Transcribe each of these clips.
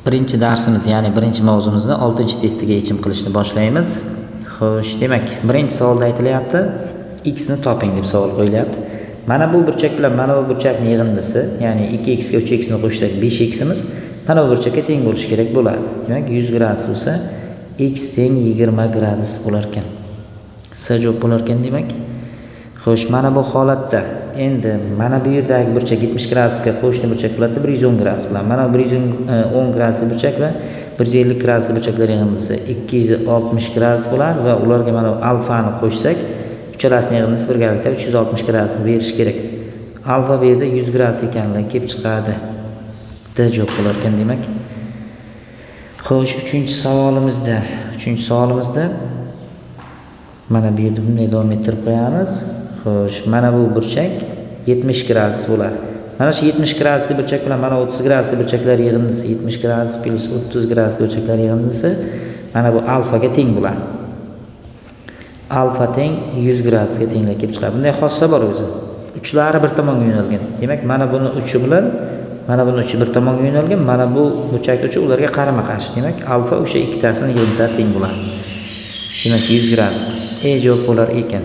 Birinchi darsimiz, ya'ni birinchi mavzumizni 6-testiga yechim qilishni boshlaymiz. Xo'sh, demak, birinchi savolda aytilyapti, x ni toping deb savol qo'yilyapti. Mana bu burchak bilan mana bu burchakning yig'indisi, ya'ni 2x ga 3x ni qo'shsak 5x imiz mana bu burchakka teng bo'lishi kerak bo'ladi. Demak, 100 gradus bo'lsa, x teng 20 gradus bo'lar ekan. S javob bo'lar ekan demak. Xo'sh, mana bu holatda endi mana bu yerdagi burchak 70 gradusga qo'shni burchak bo'ladi 110 gradus bilan. Mana bu 110 gradusli burchak va 150 gradusli burchaklar yig'indisi 260 gradus bo'ladi va ularga mana bu alfani qo'shsak, uchalasining yig'indisi birgalikda 360 gradusni berishi kerak. Alfa bu yerda 100 gradus ekanligi kelib chiqadi. D javob bo'lar ekan demak. Xo'sh, uchinchi savolimizda mana bu yerda bunday davom ettirib qo'yamiz. Xo'sh, mana bu burchak 70 gradus bo'ladi. Mana shu 70 gradusli burchak bilan mana 30 gradusli burchaklar yig'indisi 70 gradus plyus 30 gradusli burchaklar yig'indisi mana bu alfaga teng bo'ladi. Alfa teng 100 gradusga tenglik kelib chiqadi. Bunday xossa bor o'zi. Uchlari bir tomonga yo'nalgan. Demak, mana buni uchi bilan mana buni uchi bir tomonga yo'nalgan, mana bu burchak uchi ularga qarama-qarshi. Demak, alfa o'sha ikkitasini yig'indisi teng bo'ladi. Demak, 100 gradus. E javob bo'lar ekan.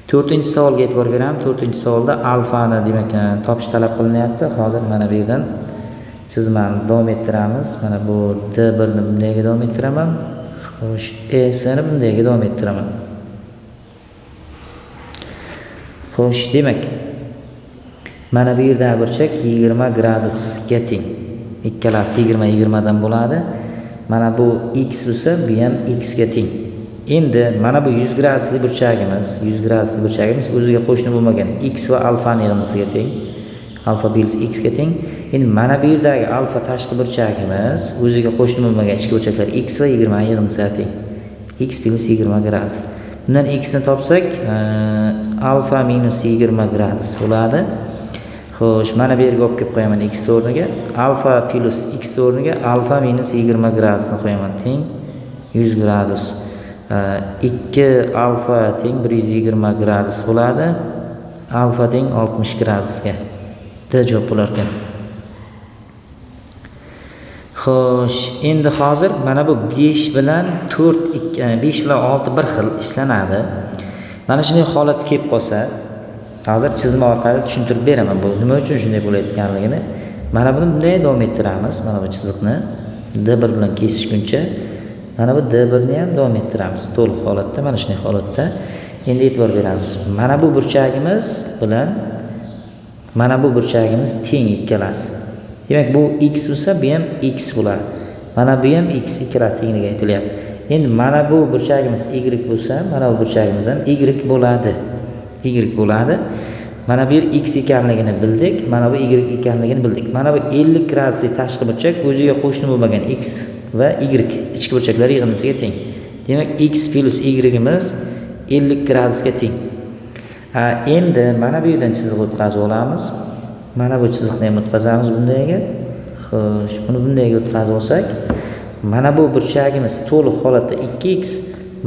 To'rtinchi savolga e'tibor beramiz. To'rtinchi savolda alfani demak topish talab qilinyapti. Hozir mana bu yerdan chizmani davom ettiramiz. Mana bu D1 ni bundayga davom ettiraman. Xo'sh, ES ni bundayga davom ettiraman. Xo'sh, demak, mana bu yerda burchak 20 gradusga teng. Ikkalasi 20 20 dan bo'ladi. Mana bu x bo'lsa, bu ham x ga teng. Endi mana bu 100 gradusli burchagimiz, 100 gradusli burchagimiz o'ziga qo'shni bo'lmagan x va alfani yig'indisiga teng. Alfa plyus x ga teng. Endi mana bu yerdagi alfa tashqi burchagimiz o'ziga qo'shni bo'lmagan ichki burchaklar x va 20 yig'indisiga teng. X plyus 20 gradus. Bundan x ni topsak, alfa minus 20 gradus bo'ladi. Xo'sh, mana bu yerga olib kelib qo'yaman x o'rniga. Alfa plyus x o'rniga alfa minus 20 gradusni qo'yaman, teng 100 gradus. 2 alfa teng 120 gradus bo'ladi. Alfa teng 60 gradusga. D javob bo'lar ekan. Xo'sh, endi hozir mana bu 5 bilan 4, 5 bilan 6 bir xil ishlanadi. Mana shunday holat kelib qolsa, hozir chizma orqali tushuntirib beraman bu nima uchun shunday bo'layotganligini. Mana buni bunday davom ettiramiz, mana bu chiziqni D1 bilan kesishguncha mana bu D1 ni ham davom ettiramiz to'liq holatda, mana shunday holatda. Endi e'tibor beramiz. Mana bu burchagimiz bilan mana bu burchagimiz teng ikkalasi. Demak, bu x bo'lsa, bu ham x bo'ladi. Mana bu ham x, ikkalasi tengligi aytilyapti. Endi mana bu burchagimiz y bo'lsa, mana bu burchagimiz ham y bo'ladi. Y bo'ladi. Mana bu yer x ekanligini bildik, mana bu y ekanligini bildik. Mana bu 50 gradusli tashqi burchak o'ziga qo'shni bo'lmagan x va y ichki burchaklar yig'indisiga teng. Demak, x plyus y'imiz 50 gradusga teng. Endi mana bu yerdan chiziq o'tkazib olamiz. Mana bu chiziqni ham o'tkazamiz bundayga. Xo'sh, buni bundayga o'tkazib olsak, mana bu burchagimiz to'liq holatda 2x,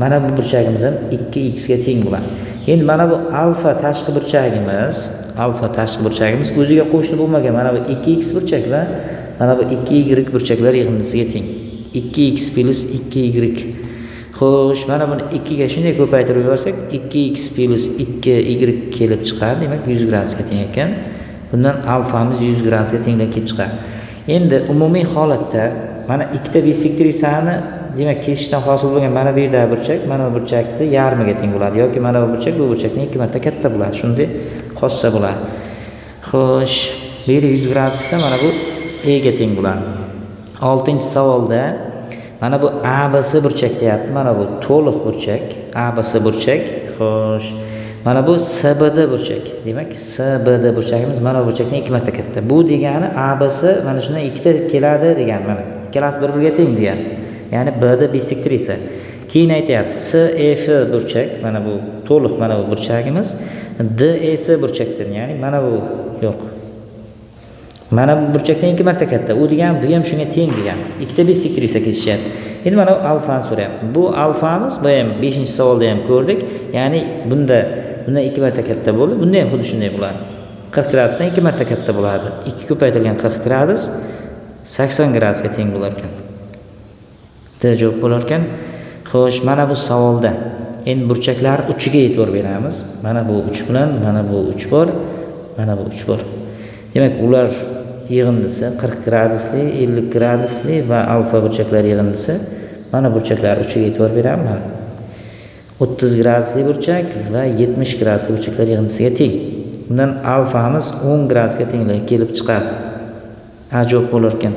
mana bu burchagimiz ham 2x ga teng bo'ladi. Endi mana bu alfa tashqi burchagimiz, alfa tashqi burchagimiz o'ziga qo'shni bo'lmagan mana bu 2x burchak va mana bu 2y burchaklar yig'indisiga teng. 2x plyus 2y. Xo'sh, mana buni 2 ga shunday ko'paytirib yuborsak, 2x plyus 2y kelib chiqadi. Demak, 100 gradusga teng ekan. Bundan alfamiz 100 gradusga tenglik kelib chiqadi. Endi umumiy holatda mana ikkita bisektrisani demak kesishdan hosil bo'lgan mana bu yerdagi burchak mana bu burchakni yarmiga teng bo'ladi yoki mana bu burchak bu burchakdan 2 marta katta bo'ladi. Shunday xossa bo'ladi. Xo'sh, bu yerda 100 gradus bo'lsa, mana bu E ga teng bo'ladi. 6-savolda mana bu ABC burchak deyapti. Mana bu to'liq burchak, ABC burchak. Xo'sh, mana bu SBD burchak. Demak, SBD burchagimiz mana bu burchakdan 2 marta katta. Bu degani ABC mana shundan ikkita keladi degani mana. Ikkalasi bir-biriga teng degani. Ya'ni BD bisektrisa. Keyin aytyapti CF burchak, mana bu to'liq mana bu burchagimiz DES burchakdan, ya'ni mana bu yo'q. Mana bu burchakdan 2 marta katta. U degani bu ham shunga teng degani. Ikkita bisektrisa kesishyapti. Endi mana bu alfani so'rayapti. Bu alfamiz bu ham 5-savolda ham ko'rdik. Ya'ni bundan 2 marta katta bo'ldi. Bunda ham xuddi shunday bo'ladi. 40 gradusdan 2 marta katta bo'ladi. 2 ko'paytirilgan 40 gradus 80 gradusga teng bo'lar ekan. D javob bo'lar ekan. Xo'sh, mana bu savolda endi burchaklar uchiga e'tibor beramiz. Mana bu 3 bilan mana bu 3 bor, mana bu 3 bor. Demak, ular yig'indisi 40 gradusli, 50 gradusli va alfa burchaklar yig'indisi. Mana burchaklar uchiga e'tibor beramiz. Mana 30 gradusli burchak va 70 gradusli burchaklar yig'indisiga teng. Bundan alfamiz 10 gradusga tengligi kelib chiqadi. A javob bo'lar ekan.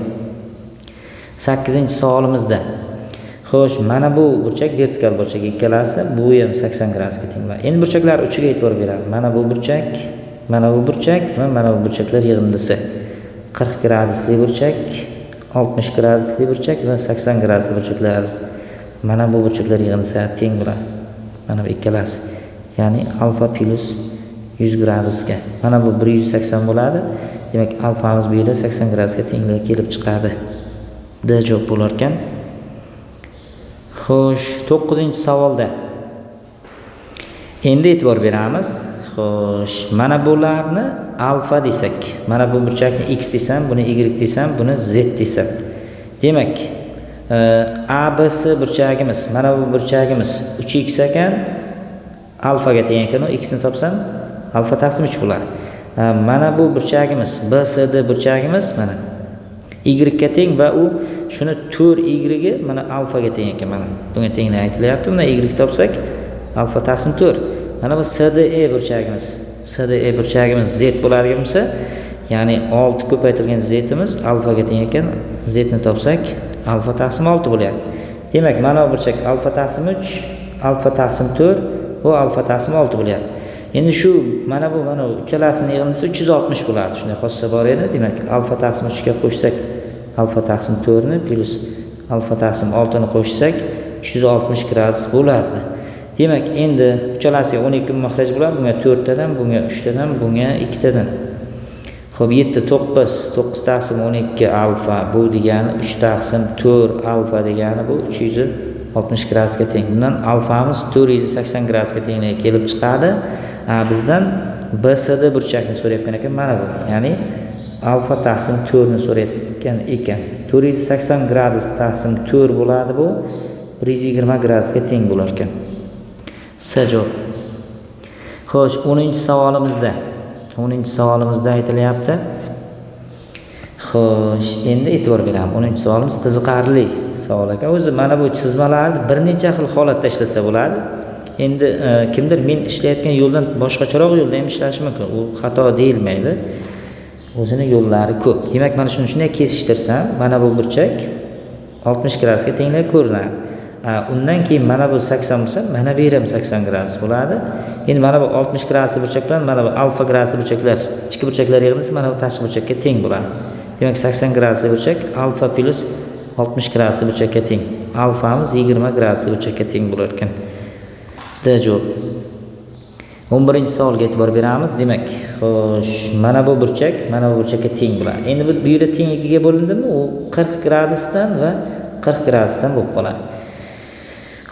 8-savolimizda. Xo'sh, mana bu burchak vertikal burchak ikkalasi, bu ham 80 gradusga teng bo'ladi. Endi burchaklar uchiga e'tibor beramiz. Mana bu burchak, mana bu burchak va mana bu burchaklar yig'indisi. 40 gradusli burchak, 60 gradusli burchak va 80 gradusli burchaklar. Mana bu burchaklar yig'indisi teng bo'ladi. Mana bu ikkalasi. Ya'ni alfa plus 100 gradusga. Mana bu 180 bo'ladi. Demak, alfamiz bu yerda 80 gradusga tengligi kelib chiqadi. D javob bo'lar ekan. Xo'sh, 9-savolda. Endi e'tibor beramiz. Xo'sh, mana bularni alfa desak, mana bu burchakni x desam, buni y desam, buni z desam. Demak, ABC burchagimiz, mana bu burchagimiz 3x ekan, alfaga teng ekan, u x ni topsam alfa taqsim 3 bo'ladi. Mana bu burchagimiz BCD burchagimiz mana y ga teng va u shuni 4y mana alfaga teng ekan, mana bunga tenglik aytilyapti. Bunda y topsak alfa taqsim 4. Mana bu CDE burchagimiz, CDE burchagimiz z bo'ladigan bo'lsa, ya'ni 6 ko'paytirilgan zimiz alfaga teng ekan, z ni topsak alfa taqsim 6 bo'lyapti. Demak, mana bu burchak alfa taqsim 3, alfa taqsim 4, bu alfa taqsim 6 bo'lyapti. Endi shu mana bu uchalasini yig'indisi 360 bo'ladi. Shunday xossa bor edi. Demak, alfa taqsim 3 ga qo'shsak alfa taqsim 4 ni plus alfa taqsim 6 ni qo'shsak 360 gradus bo'lardi. Demak, endi uchalasiga 12 mahraj bo'ladi. Bunga 4 tadan, bunga 3 tadan, bunga 2 tadan. Xo'p, 7 9, 9 taqsim 12 alfa, bu degani 3 taqsim 4 alfa degani bu 360 gradusga teng. Bundan alfamiz 480 gradusga tengligi kelib chiqadi. Bizdan BCD burchakni so'rayotgan ekan, mana bu. Ya'ni alfa taqsim 4 ni so'rayotgan ekan. 480 gradus taqsim 4 bo'ladi bu. 120 gradusga teng bo'lar ekan. S javob. Xo'sh, 10-savolimizda. 10-savolimizda aytilyapti. Xo'sh, endi e'tibor beramiz. 10-savolimiz qiziqarli savol ekan. O'zi mana bu chizmalarni bir necha xil holatda ishlasa bo'ladi. Endi kimdir men ishlayotgan yo'ldan boshqacharoq yo'lda ham ishlashi mumkin. U xato deyilmaydi. O'zini yo'llari ko'p. Demak, mana shuni shunday kesishtirsam, mana bu burchak 60 gradusga tengligi ko'rinadi. Undan keyin mana bu 80 bo'lsa, mana bu yer ham 80 gradus bo'ladi. Endi mana bu 60 gradusli burchak bilan mana bu alfa gradusli burchaklar, ichki burchaklar yig'indisi mana bu tashqi burchakka teng bo'ladi. Demak, 80 gradusli burchak alfa plus 60 gradusli burchakka teng. Alfamiz 20 gradusli burchakka teng bo'lar ekan. D javob. 11-savolga e'tibor beramiz. Demak, xo'sh, mana bu burchak mana bu burchakka teng bo'ladi. Endi bu yerda teng 2 ga bo'lindimi? U 40 gradusdan va 40 gradusdan bo'lib qoladi.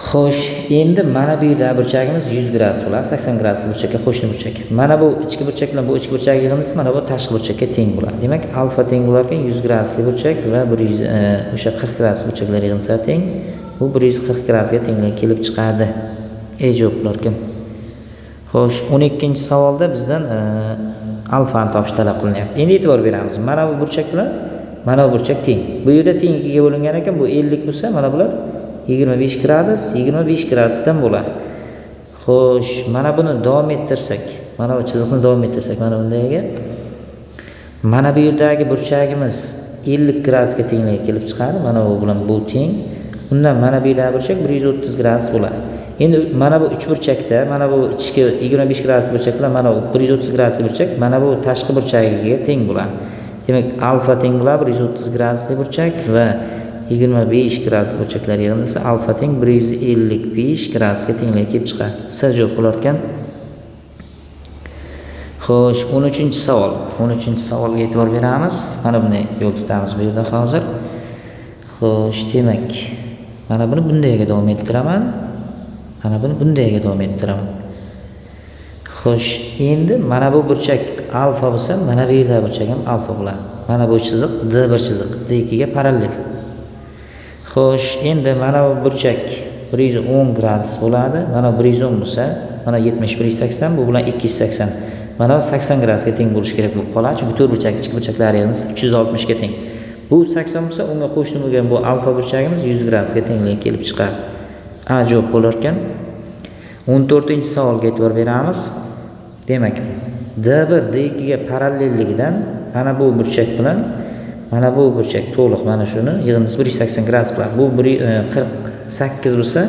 Xo'sh, endi mana bu yerda burchagimiz 100 gradus bo'ladi. 80 gradusli burchakka qo'shni burchak. Mana bu ichki burchak bilan bu ichki burchak yig'indisi mana bu tashqi burchakka teng bo'ladi. Demak, alfa teng bo'lar ekan 100 gradusli burchak va 100 o'sha 40 gradus burchaklar yig'indisi teng. Bu 140 gradusga tengligi kelib chiqadi. E javob bo'lar ekan. Xo'sh, 12-savolda bizdan alfani topish talab qilinyapti. Endi e'tibor beramiz. Mana bu burchak bilan mana bu burchak teng. Bu yerda teng 2 ga bo'lingan ekan, bu 50 bo'lsa, mana bular 25 gradus, 25 gradusdan bo'ladi. Xo'sh, mana buni davom ettirsak, mana bu chiziqni davom ettirsak, mana bundayga mana bu yerdagi burchagimiz 50 gradusga tengligi kelib chiqadi. Mana bu bilan bu teng. Undan mana bu yerdagi burchak 130 gradus bo'ladi. Endi mana bu uch burchakda, mana bu ichki 25 gradusli burchak bilan mana bu 130 gradusli burchak mana bu tashqi burchagiga teng bo'ladi. Demak, alfa teng bo'ladi 130 gradusli burchak va 25 gradus burchaklar yig'indisi alfa teng 155 gradusga tengligi kelib chiqadi. S javob bo'lar ekan. Xo'sh, 13-savol. 13-savolga e'tibor beramiz. Mana bunday yo'l tutamiz bu yerda hozir. Xo'sh, demak, mana buni bundayga davom ettiraman. Mana buni bundayga davom ettiraman. Xo'sh, endi mana bu burchak alfa bo'lsa, mana bu yerda burchak ham alfa bo'ladi. Mana bu chiziq D1 chiziq D2 ga parallel. Xo'sh, endi mana bu burchak 110 gradus bo'ladi. Mana 110 bo'lsa, mana 70 180, bu bilan 280. Mana bu 80 gradusga teng bo'lishi kerak bo'lib qoladi, chunki to'rt burchak ichki burchaklari yig'indisi 360 ga teng. Bu 80 bo'lsa, unga qo'shni bo'lgan bu alfa burchagimiz 100 gradusga tengligi kelib chiqadi. A javob bo'lar ekan. 14-savolga e'tibor beramiz. Demak, D1 D2 ga parallelligidan mana bu burchak bilan mana bu burchak to'liq mana shuni yig'indisi 180 gradus bo'ladi. Bu 48 bo'lsa,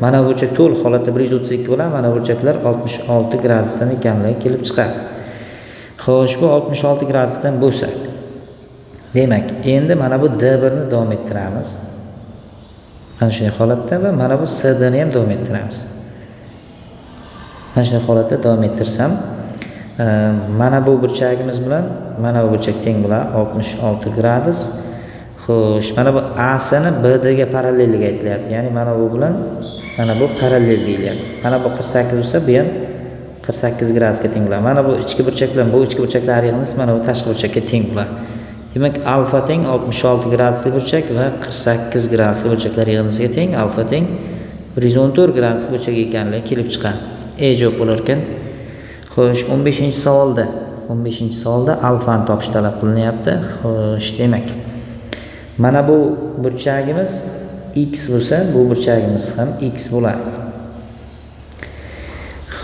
mana bu burchak to'liq holatda 132 bo'ladi, mana bu burchaklar 66 gradusdan ekanligi kelib chiqadi. Xo'sh, bu 66 gradusdan bo'lsa, demak, endi mana bu D1 ni davom ettiramiz. Mana shunday holatda va mana bu CD ni ham davom ettiramiz. Mana shunday holatda davom ettirsam, mana bu burchagimiz bilan mana bu burchak teng bo'ladi 66 gradus. Xo'sh, mana bu AC ni BD ga parallelligi aytilyapti. Ya'ni mana bu bilan mana bu parallel deyilyapti. Mana bu 48 bo'lsa, bu ham 48 gradusga teng bo'ladi. Mana bu ichki burchak bilan bu ichki burchaklar yig'indisi mana bu tashqi burchakka teng bo'ladi. Demak, alfa teng 66 gradusli burchak va 48 gradusli burchaklar yig'indisiga teng, alfa teng 114 gradusli burchak ekanligi kelib chiqadi. E javob bo'lar ekan. Xo'sh, 15-savolda 15-savolda alfani topish talab qilinyapti. Xo'sh, demak, mana bu burchagimiz x bo'lsa, bu burchagimiz ham x bo'ladi.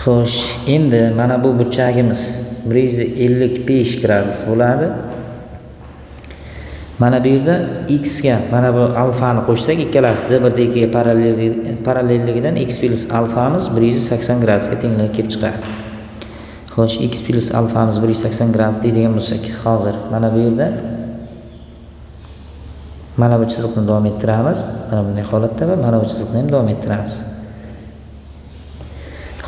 Xo'sh, endi mana bu burchagimiz 155 gradus bo'ladi. Mana bu yerda x ga mana bu alfani qo'shsak, ikkalasi D1 D2 ga parallelligidan x plus alfamiz 180 gradusga tengligi kelib chiqadi. Xo'sh, x plus alfamiz 180 gradus deydigan bo'lsak, hozir mana bu yerda mana bu chiziqni davom ettiramiz. Mana bunday holatda va mana bu chiziqni ham davom ettiramiz.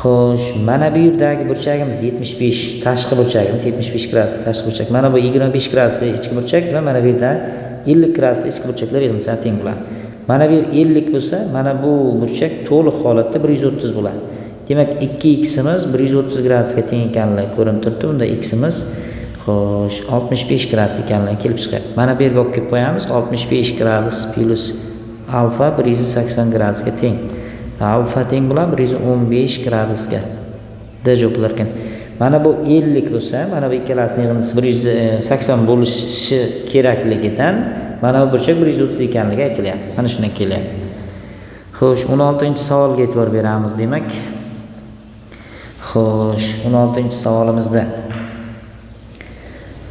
Xo'sh, mana bu yerdagi burchagimiz 75, tashqi burchagimiz 75 gradus tashqi burchak. Mana bu 25 gradusli ichki burchak va mana bu yerda 50 gradusli ichki burchaklar yig'indisi teng bo'ladi. Mana bu yer 50 bo'lsa, mana bu burchak to'liq holatda 130 bo'ladi. Demak, 2ximiz 130 gradusga teng ekanligi ko'rinib turibdi. Unda ximiz xo'sh 65 gradus ekanligi kelib chiqadi. Mana bu yerga olib kelib qo'yamiz. 65 gradus plus alfa 180 gradusga teng. Alfa teng bo'ladi 115 gradusga. D javob bo'lar ekan. Mana bu 50 bo'lsa, mana bu ikkalasining yig'indisi 180 bo'lishi kerakligidan mana bu burchak 130 ekanligi aytilyapti. Mana shundan kelyapti. Xo'sh, 16-savolga e'tibor beramiz demak. Xo'sh, 16-savolimizda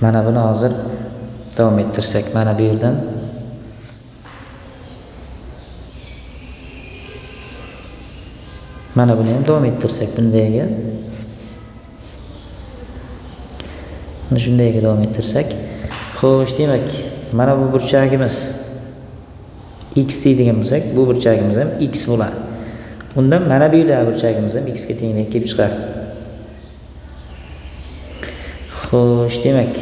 mana buni hozir davom ettirsak, mana bu yerdan mana buni ham davom ettirsak, bundayga mana shundayga davom ettirsak. Xo'sh, demak, mana bu burchagimiz x deydigan bo'lsak, bu burchagimiz ham x bo'ladi. Undan mana bu yerdagi burchagimiz ham x ga tengligi kelib chiqadi. Xo'sh, demak,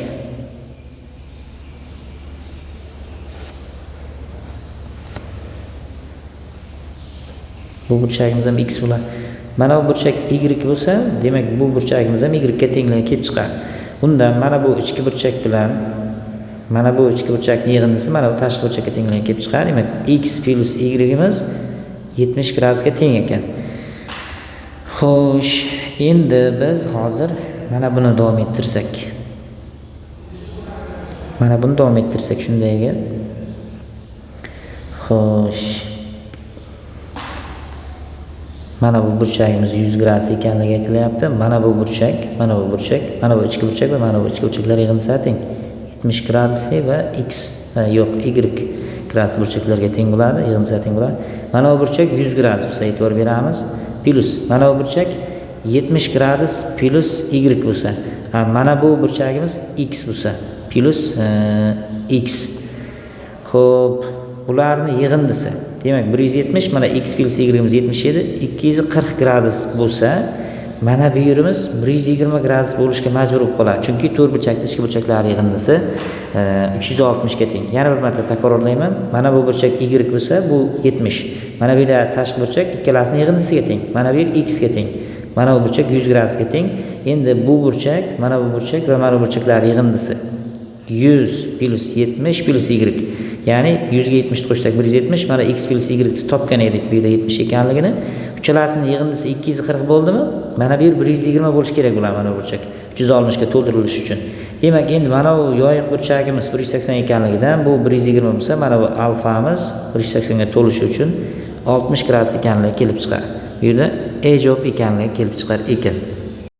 bu burchagimiz ham x bo'ladi. Mana bu burchak y bo'lsa, demak bu burchagimiz ham y ga tengligi kelib chiqadi. Undan mana bu ichki burchak bilan mana bu ichki burchakning yig'indisi mana bu tashqi burchakka tengligi kelib chiqadi. Demak, x plus y'imiz 70 gradusga teng ekan. Xo'sh, endi biz hozir mana buni davom ettirsak. Mana buni davom ettirsak shundayga. Xo'sh. Mana bu burchagimiz 100 gradus ekanligi aytilyapti. Mana bu burchak, mana bu burchak, mana bu ichki burchak va mana bu ichki burchaklar yig'indisi teng. 70 gradusli va x, yo'q, y gradus burchaklarga teng bo'ladi, yig'indisi teng bo'ladi. Mana bu burchak 100 gradus bo'lsa, e'tibor beramiz. Plus mana bu burchak 70 gradus plus y bo'lsa, mana bu burchagimiz x bo'lsa, plus x. Xo'p, bularni yig'indisi. Demak, 170, mana x plus y'imiz 77, 240 gradus bo'lsa, mana bu yerimiz 120 gradus bo'lishga majbur bo'lib qoladi. Chunki to'rt burchakli ichki burchaklar yig'indisi 360 ga teng. Yana bir marta takrorlayman. Mana bu burchak y bo'lsa, bu 70. Mana bu yerda tashqi burchak ikkalasining yig'indisiga teng. Mana bu yer x ga teng. Mana bu burchak 100 gradusga teng. Endi bu burchak, mana bu burchak va mana bu burchaklar yig'indisi 100 plyus 70 plyus y. Ya'ni 100 ga 70 qo'shsak 170, mana x plyus y ni topgan edik bu yerda 70 ekanligini. Uchalasini yig'indisi 240 bo'ldimi? Mana bu yer 120 bo'lishi kerak bular, mana burchak 360 ga to'ldirilishi uchun. Demak, endi mana bu yoyiq burchagimiz 180 ekanligidan bu 120 bo'lsa, mana bu alfamiz 180 ga to'lishi uchun 60 gradus ekanligi kelib chiqadi. Bu yerda E javob ekanligi kelib chiqar ekan.